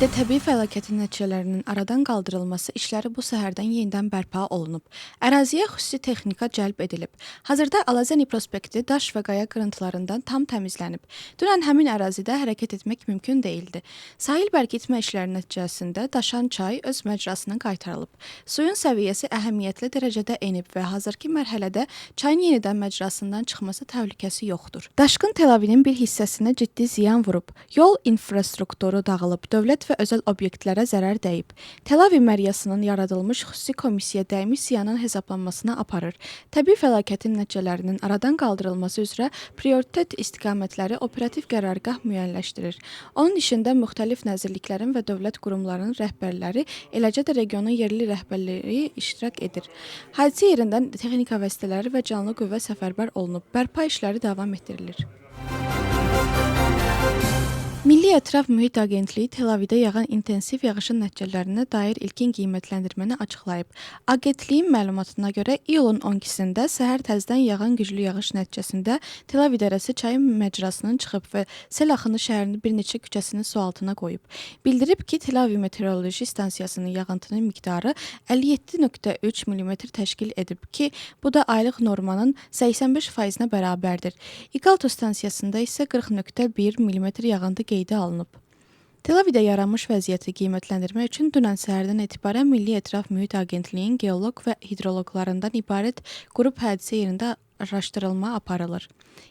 Telavidə təbii fəlakətin nəticələrinin aradan qaldırılması işləri bu səhərdən yenidən bərpa olunub. Əraziyə xüsusi texnika cəlb edilib. Hazırda Alazani prospekti daş və qaya qırıntılarından tam təmizlənib. Dünən həmin ərazidə hərəkət etmək mümkün deyildi. Sahil bərkitmə işləri nəticəsində daşan çay öz məcrasına qaytarılıb. Suyun səviyyəsi əhəmiyyətli dərəcədə enib və hazırki mərhələdə çayın yenidən məcrasından çıxması təhlükəsi yoxdur. Daşqın Telavinin bir hissəsinə ciddi ziyan vurub. Yol infrastrukturu dağılıb, dövlət və özəl obyektlərə zərər dəyib. Telavi meriyasının yaradılmış xüsusi komissiya dəymiş ziyanın hesablanmasını aparır. Təbii fəlakətin nəticələrinin aradan qaldırılması üzrə prioritet istiqamətləri operativ qərargah müəyyənləşdirir. Onun işində müxtəlif nazirliklərin və dövlət qurumlarının rəhbərləri, eləcə də regionun yerli rəhbərləri iştirak edir. Hadisə yerindən texnika vasitələri və canlı qüvvə səfərbər olunub. Bərpa işləri davam etdirilir. Milli Ətraf Mühit Agentliyi Telavidə yağan intensiv yağışın nəticələrinə dair ilkin qiymətləndirməni açıqlayıb. Agentliyin məlumatına görə iyulun 12-sində səhər təzədən yağan güclü yağış nəticəsində Telavi dərəsi çayın məcrasından çıxıb və sel axını şəhərin bir neçə küçəsini su altına qoyub. Bildirib ki, Telavi meteoroloji stansiyasının yağıntının miqdarı 57.3 mm təşkil edib ki, bu da aylıq normanın 85%-nə bərabərdir. İqalto stansiyasında isə 40.1 mm yağıntı qeydə alınıb. Telavidə yaranmış vəziyyəti qiymətləndirmək üçün dünən səhərdən etibarən Milli Ətraf Mühit Agentliyinin geoloq və hidroloqlarından ibarət qrup hadisə yerində araşdırılma aparılır.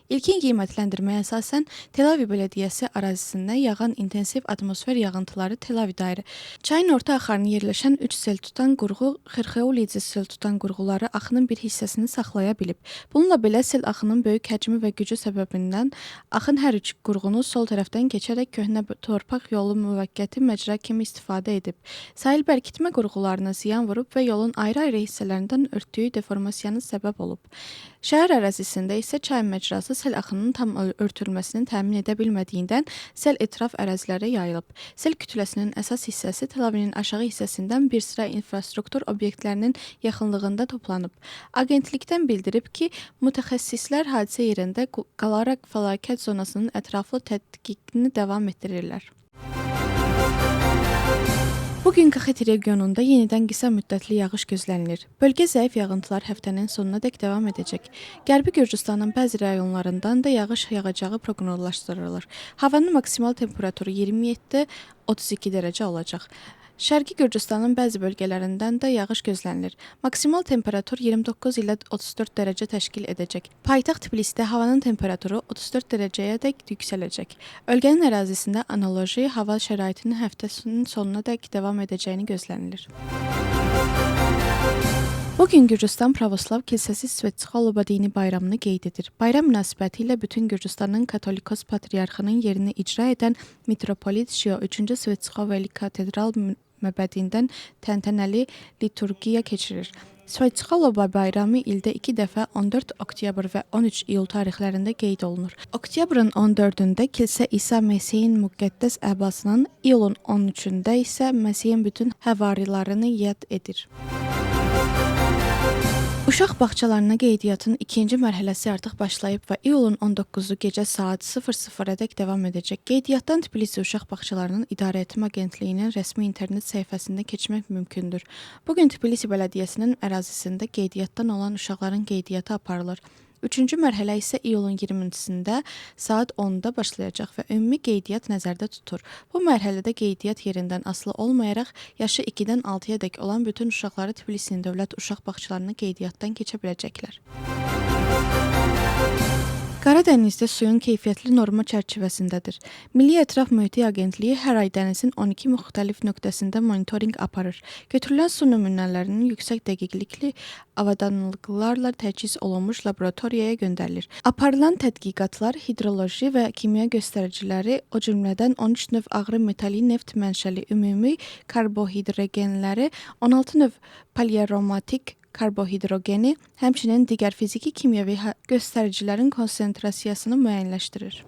İlkin qiymətləndirməyə əsasən Telavi Bələdiyyəsi ərazisindən yağan intensiv atmosfer yağıntıları Telavi dairə çayın orta axarını yerləşən 3 sel tutan qurğu Xerxeulidze sel tutan qurğuları axının bir hissəsini saxlaya bilib. Bununla belə sel axının böyük həcmi və gücü səbəbindən axın hər üç qurğunu sol tərəfdən keçərək köhnə torpaq yolu müvəqqəti məcra kimi istifadə edib. Sahil bərkitmə qurğularına ziyan vurub və yolun ayrı-ayrı hissələrindən örtdüyü deformasiyana səbəb olub. Şəhər ərazisində isə çay məcrası sel axınının tam örtülməsini təmin edə bilmədiyindən sel ətraf ərazilərə yayılıb. Sel kütləsinin əsas hissəsi Telavinin aşağı hissəsindən bir sıra infrastruktur obyektlərinin yaxınlığında toplanıb. Agentlikdən bildirib ki, mütəxəssislər hadisə yerində qalaraq fəlakət zonasının ətraflı tədqiqini davam etdirirlər. Bu gün Kaxeti regionunda yenidən qısa müddətli yağış gözlənilir. Bölgə zəif yağıntılar həftənin sonunadək davam edəcək. Qərbi Gürcüstanın bəzi rayonlarından da yağış yağacağı proqnozlaşdırılır. Havanın maksimal temperaturu 27-32 dərəcə olacaq. Şərqi Gürcüstanın bəzi bölgələrindən də yağış gözlənilir. Maksimal temperatur 29 ilə 34 dərəcə təşkil edəcək. Paytaxt Tbilisdə havanın temperaturu 34 dərəcəyədək yüksələcək. Ölkənin ərazisində analoji hava şəraitinin həftənin sonunadək davam edəcəyini gözlənilir. Bu gün Gürcüstan Pravoslav Kilsəsi Svetsxoloba dini bayramını qeyd edir. Bayram münasibətilə bütün Gürcüstanın Katolikos Patriarxının yerini icra edən Mitropolit Şio 3-cü Svetsxoveli katedral məbədindən təntənəli liturgiya keçirir. Svetsxoloba bayramı ildə 2 dəfə 14 oktyabr və 13 iyul tarixlərində qeyd olunur. Oktyabrın 14-ündə kilsə İsa Məsihin müqəddəs əbasının, iyulun 13-ündə isə Məsihin bütün həvarilərini yad edir. Uşaq bağçalarına qeydiyyatın ikinci mərhələsi artıq başlayıb və iyulun 19-u gecə saat 00-ədək davam edəcək. Qeydiyyatdan Tbilisi Uşaq Bağçalarının İdarəetmə Agentliyinin rəsmi internet səhifəsində keçmək mümkündür. Bu gün Tbilisi Bələdiyyəsinin ərazisində qeydiyyatdan olan uşaqların qeydiyyatı aparılır. Üçüncü mərhələ isə iyulun 20-sində saat 10-da başlayacaq və ümumi qeydiyyat nəzərdə tutur. Bu mərhələdə qeydiyyat yerindən asılı olmayaraq yaşı 2-dən 6-yadək olan bütün uşaqları Tbilisinin dövlət uşaq bağçalarına qeydiyyatdan keçə biləcəklər. Qara dənizdə suyun keyfiyyətli norma çərçivəsindədir. Milli Ətraf Mühiti Agentliyi hər ay dənizin 12 müxtəlif nöqtəsində monitorinq aparır. Götürülən su nümunələrinin yüksək dəqiqlikli avadanlıqlarla təchiz olunmuş laboratoriyaya göndərilir. Aparılan tədqiqatlar hidroloji və kimya göstəriciləri, o cümlədən 13 növ ağrı metali neft mənşəli ümumi karbohidrogenləri, 16 növ poliaromatik karbohidrogeni, həmçinin digər fiziki kimyəvi göstəricilərin konsentrasiyasını müəyyənləşdirir.